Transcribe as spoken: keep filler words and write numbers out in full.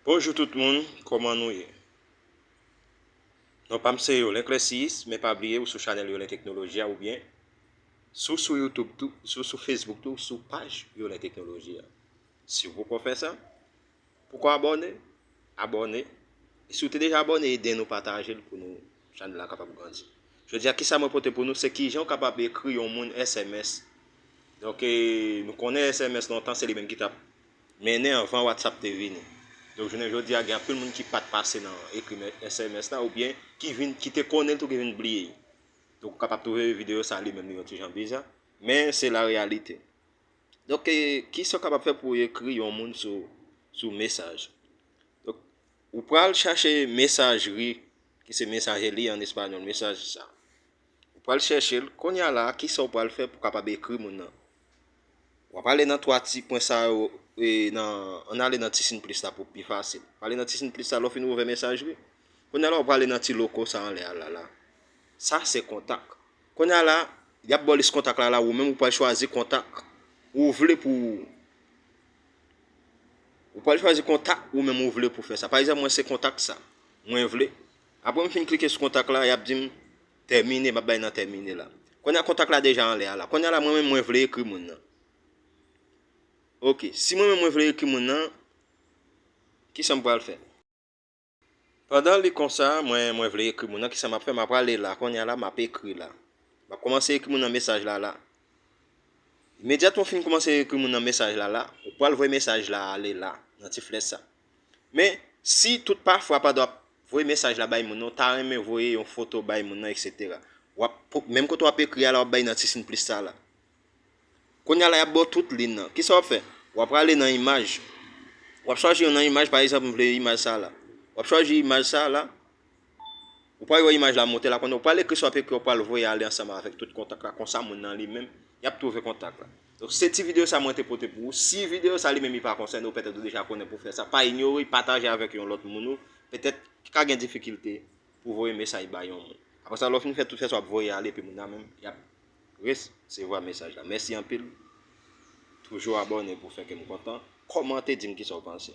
Bonjou tout moun, kòman nou ye? Non pa m se Yolen Klèsiyis, men pa bliye ou sou chanèl Yolen Teknoloji a oubyen si w sou YouTube tou, si w sou Facebook tou, ou sou paj Yolen Teknoloji a. Si w poko fè sa, poko abòne, abòne. E si w te deja abòne, ede nou pataje l pou nou chanèl la kapab grandi. Jodi a, kisa mwen pote pou nou, se kijan w kapab ekri yon moun S M S. Donk, e, nou konnen S M S lontan, se li menm ki t ap mennen anvan WhatsApp te vini. Donk, jounen jodi a, gen anpil moun ki pa t pase nan ekri S M S la, oubyen ki vin, ki te konnen l tou, ki vin bliye l. Donk, ou kapab twouve videyo sa li menm li yon ti jan biza, men se la reyalite. Donk, e, kisa w kapab fè pou w ekri yon moun sou, sou mesaj? Donk, ou pral chache mesajri, ki se messagería an espanyòl, mesaj sa. Ou pral chèche l. Kounye a la, kisa w pral fè pou w kapab ekri moun nan? W ap ale nan twa ti pwen sa yo, e nan, ann ale nan ti siy plis la pou pi fasil. Ale nan ti siy plis la, lè w fin ouvè mesajri. Kounye a la, w prale nan ti loko sa anlè a la, la. Sa se kontak. Kounye a la, y ap ba w lis kontak la, la, ou menm ou pral chwazi kontak ou vle pou ou. Ou pral chwazi kontak ou menm ou vle pou fè sa. Pa egzanp, mwen se kontak sa. Mwen vle. Apre m fin klike sou kontak la, y ap di m tèmine, m ap bay nan tèmine la. Kounye a kontak la deja anlè a la. Kounye a la, mwen menm mwen vle ekri moun nan. Oke, si mwen menm mwen vle ekri moun nan, kisa m pral fè? Pandan li konsa, mwen, mwen vle ekri moun nan, kisa m ap fè? M ap prale la, kounye a la, m ap ekri la. M ap kòmanse ekri moun nan mesaj la, la. Imedyatman w fin kòmanse ekri moun nan mesaj la, la, ou pral voye mesaj la ale la, nan ti flèch sa. Men, si tout pafwa pandan w ap voye mesaj la bay moun nan, ou ta renmen voye yon foto bay moun nan, etsetera. W ap, menm kote w ap ekri a la, w ap bay nan ti siy plis sa la. Kounye a la, y ap ba w tout liy nan. Kisa w ap fè? W ap prale nan imaj. W ap chwazi yon nan imaj, pa egzanp, m vle imaj sa la. W ap chwazi imaj sa la. Ou pral wè imaj la monte la, kounye a w pral ekri sa w ap ekri, w pral voye ale ansanm avèk tout kontak la. Konsa, moun nan li menm, y ap twouve kontak la. Donk, se ti videyo sa mwen te pote pou ou. Si videyo sa li menm li pa konsène w, petèt ou deja konnen pou fè sa, pa inyore, pataje avèk yon lòt moun ou, petèt ki ka gen difikilte pou voye mesaj ba yon moun. Apre sa, lè w fin fè tout fè sa, w ap voye ale, epi moun nan menm, y ap resevwa mesaj la. Mèsi anpil. Toujou abòne pou fè kè m kontan. Kòmante, di m kisa w panse.